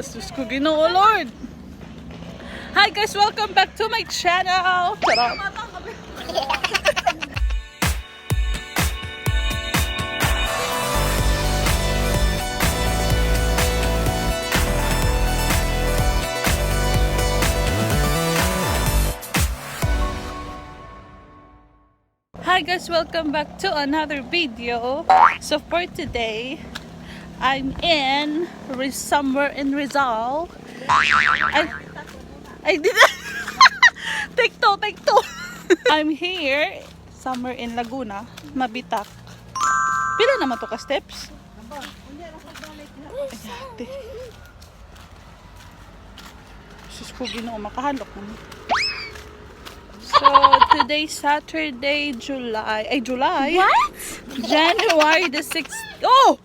Sus ko, Ginoo Lord. Hi guys, welcome back to my channel. Charot. Hi guys, welcome back to another video. So for today, I'm in somewhere in Rizal. I did take two, take two. I'm here somewhere in Laguna, Mabitac. Pila naman to ka steps? Ay, ate. Sus ko, Ginoo, makahalok naman. So, today Saturday, July, ay July. What? January the 6th. Oh!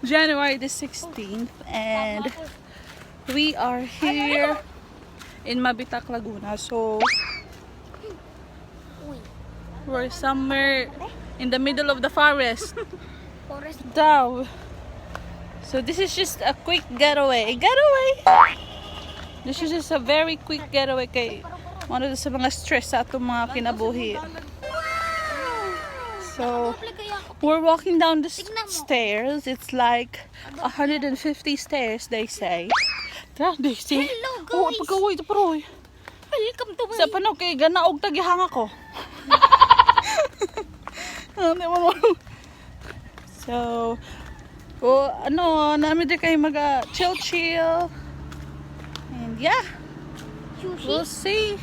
January the 16th and we are here in Mabitac, Laguna. So, we're somewhere in the middle of the forest. Forest. Daw. So, this is just a quick getaway. Getaway! This is just a very quick getaway kay one of the sa mga stress sa atong mga kinabuhi. So, Kaya ako. we're walking down the Tignan mo. stairs. It's like 150 stairs, they say. Tara, they say. Hello, Oh, guys. pagkaway ito pero. Welcome to my... Sa panaw kay ganaog tagihanga ko. Ano mo? So, oh, ano, namin din kayo mag chill chill. And yeah, Sushi. we'll see.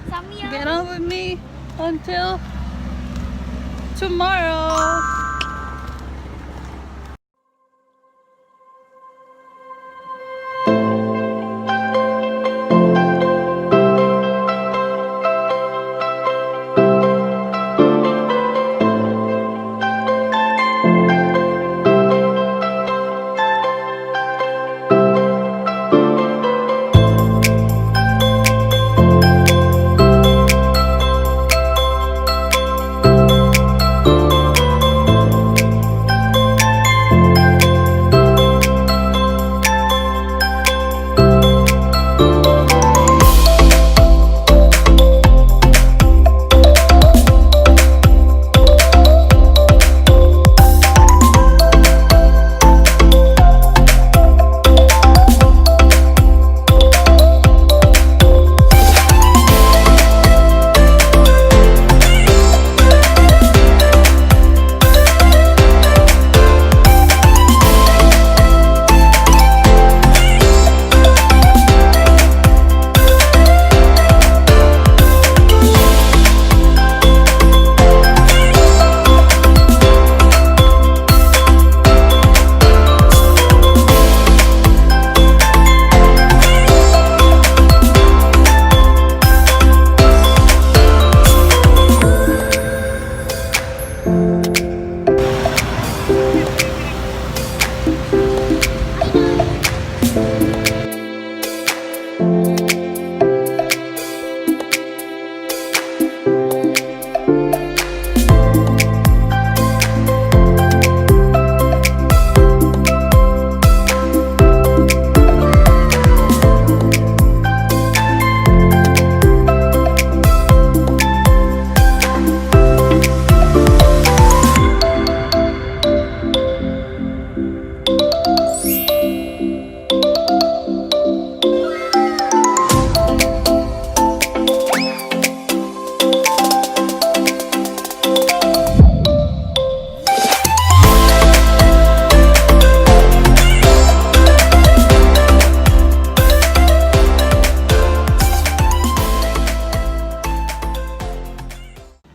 Samia. Get on with me until tomorrow.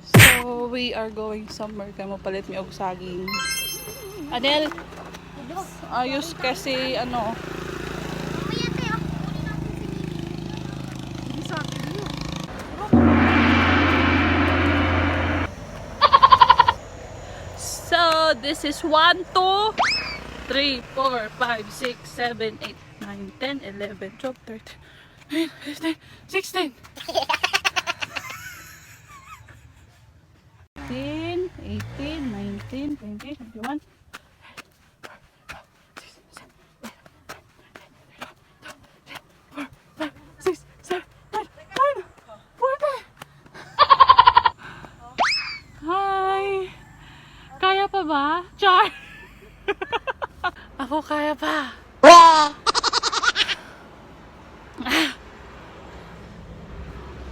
So, we are going somewhere. Kaya mo palit mi og saging. Adel, ayos kasi ano, Mamaya tayo. Kunin natin si Mimi. So, this is 1, 2, 3, 4, 5, 6, 7, 8, 9, 10, 11, 12, 13, 15, 16. 15, 18, 19, 20, 21. pa. Ah.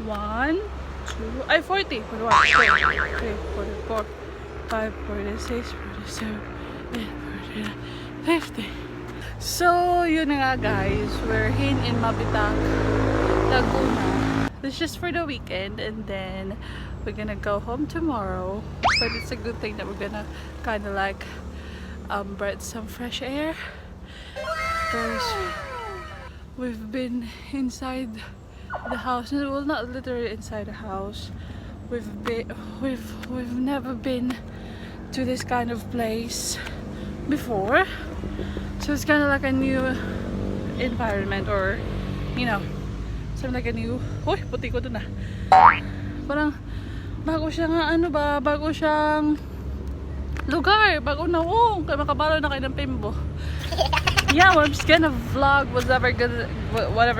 One, two, ay, 40. 41, 43, 44, 5, 46, 47, 8, 49, 50. So, yun na nga, guys. We're here in Mabitac, Laguna. This is just for the weekend and then we're gonna go home tomorrow. But it's a good thing that we're gonna kind of like breathe some fresh air because we've been inside the house. Well, not literally inside the house. We've never been to this kind of place before, so it's kind of like a new environment or something like a new. Uy, puti ko dun ah. Parang bago siya nga ano ba, bago siyang lugar, bago na oh, kaya makabalo na kayo ng pimbo. Yeah, well, I'm just gonna vlog whatever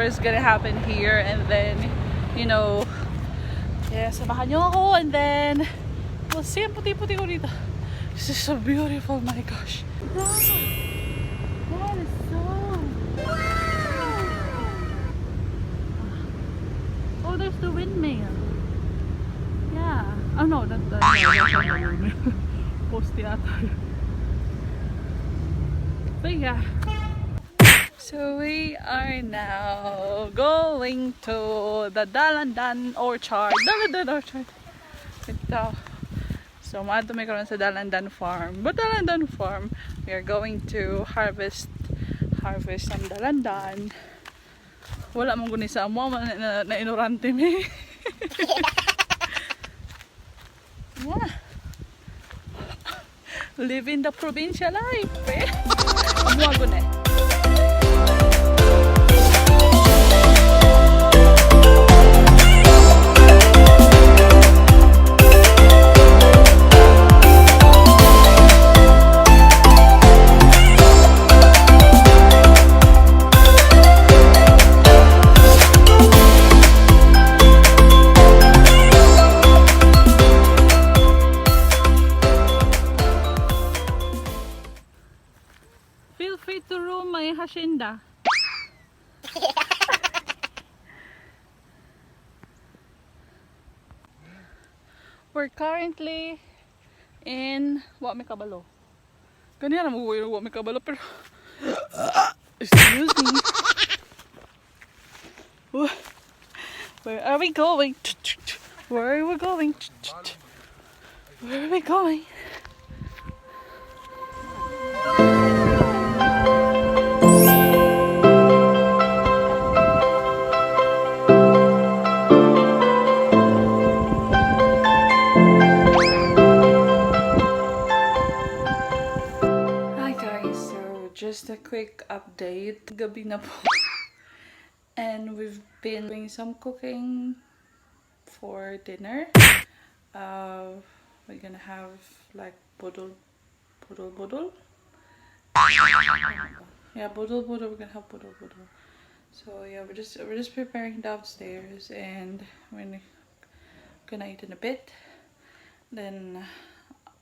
is gonna happen here and then, yeah, samahan niyo ako and then we'll see. Ang puti-puti ko dito. This is so beautiful, my gosh. Wow. That is so. Oh, there's the windmill. Yeah. Oh no, not the, no, that's not the windmill. Poste ata yun. But yeah. So we are now going to the Dalandan Orchard. Dalandan Orchard. Ito. So, maadto mi karon sa Dalandan Farm. But Dalandan Farm, we are going to harvest some dalandan. Wala mong guni sa amo, na inorante mi. Yeah. Living the provincial life. Eh. Amo guni. Feel free to roam my hacienda. We're currently in wa mi kabalo. Kaniya na mo wa mi kabalo pero excuse me. Where are we going? Where are we going? Where are we going? Hi guys, so just a quick update. Gabi na po. And we've been doing some cooking for dinner. We're gonna have like budol, budol, budol. Yeah, budol, budol. We're gonna have budol, budol. So yeah, we're just preparing downstairs, and we're gonna eat in a bit. Then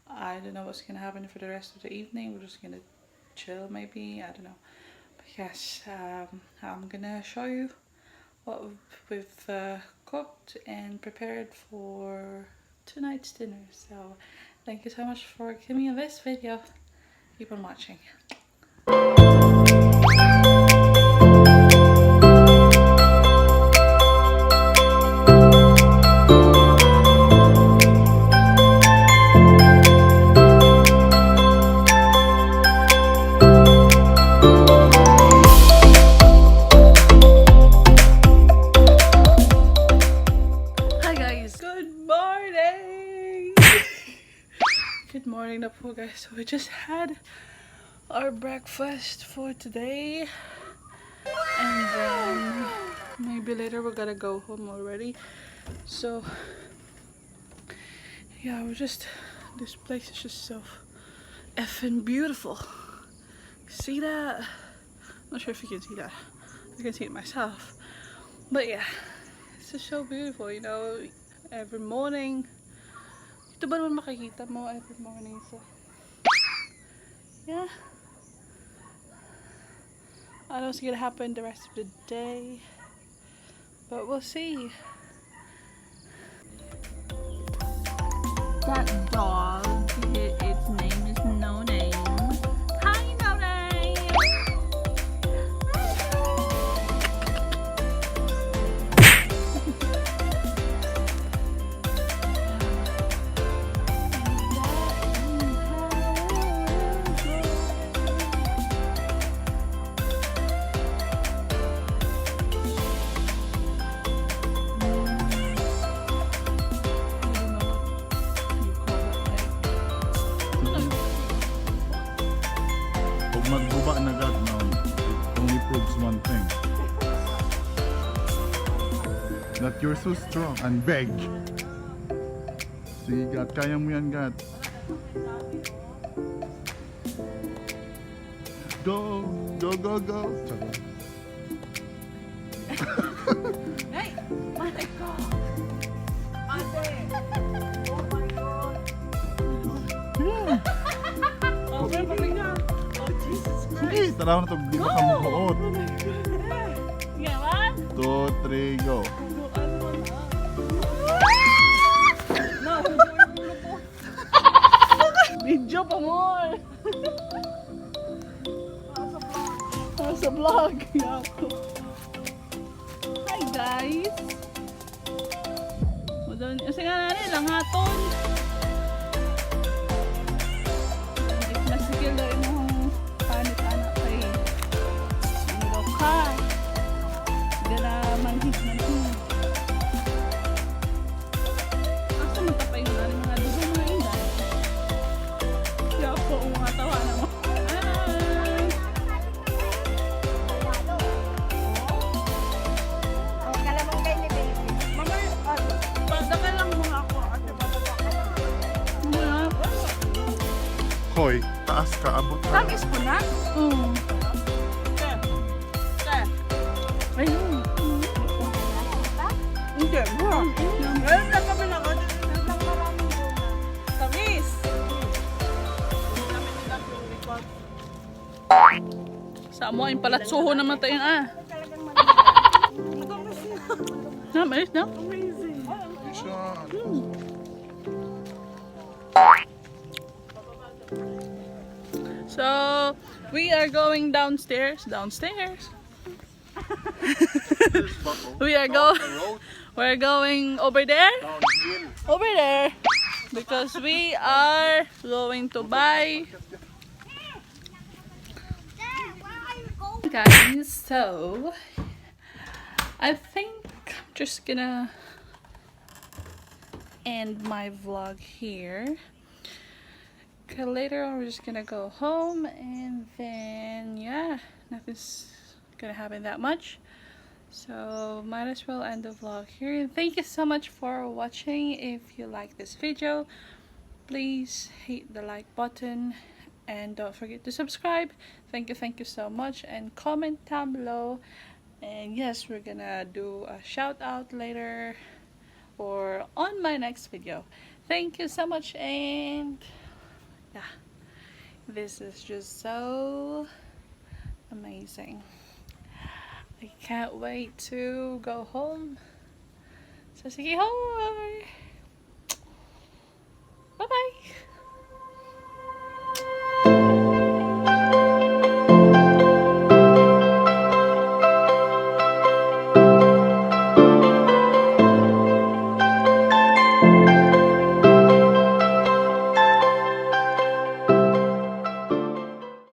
I don't know what's gonna happen for the rest of the evening. We're just gonna chill, maybe. I don't know. But yes, I'm gonna show you what we've cooked and prepared for tonight's dinner. So thank you so much for coming in this video. Keep on watching. Hi guys! Good morning! Good morning na po, guys. So we just had our breakfast for today. And then maybe later we're gonna go home already. So yeah, we're just this place is just so effing beautiful. See that? Not sure if you can see that. I can see it myself. But yeah, it's just so beautiful. Every morning. Ito ba naman makikita mo every morning? So, yeah. I don't know what's gonna happen the rest of the day, but we'll see. That dog, its name is No Name. Hi, No Name! I don't know what you call it. Like, Pag magguba na gat, no, it only proves one thing. That you're so strong and big. Sige, Gat. Kaya mo yan, Gat. Go! Go, go, go! Charot. Hey! My God! Ate! Oh my God! Yeah. Oh, my God! Oh, Jesus Sige, taraw na to. Di pa ka muhuot. Oh my God! Yeah, one? Two, three, go. Go, ano na? No, hubo yung ulo ko. Video pa more! Para sa vlog. Yako. Hi guys! Kasi nga natin, langhaton. If nasigil daw imong panit anak kay ano daw ka. Gana manhid manhid. Asa man tapay yung ano, mga dugo mga inday. Kaya po, mga tawa na mo. Ah! Oh, kalamang kay ni baby. Mamaya, padaka lang mga ako. Ate, bababa ka. Mga, Hoy, taas ka, abot ka. Tamis ko na. Te. Te. Ayun. Hindi, mo. Meron lang kami lang. Meron lang maraming bunga. Tamis! Sa amo, yung palatsuho naman tayo ah. Talagang maganda. Namis, no? Amazing. Siya. So, we are going downstairs. Downstairs. We are go We're going over there. Over there. Because we are going to buy Dad, where are you going? Guys, so I think I'm just gonna end my vlog here. Okay, later on we're just gonna go home and then, yeah, nothing's gonna happen that much. So might as well end the vlog here. And thank you so much for watching. If you like this video, please hit the like button and don't forget to subscribe. Thank you so much, and comment down below. And yes, we're gonna do a shout out later or on my next video. Thank you so much, and yeah, this is just so amazing. I can't wait to go home. So sige, hoy!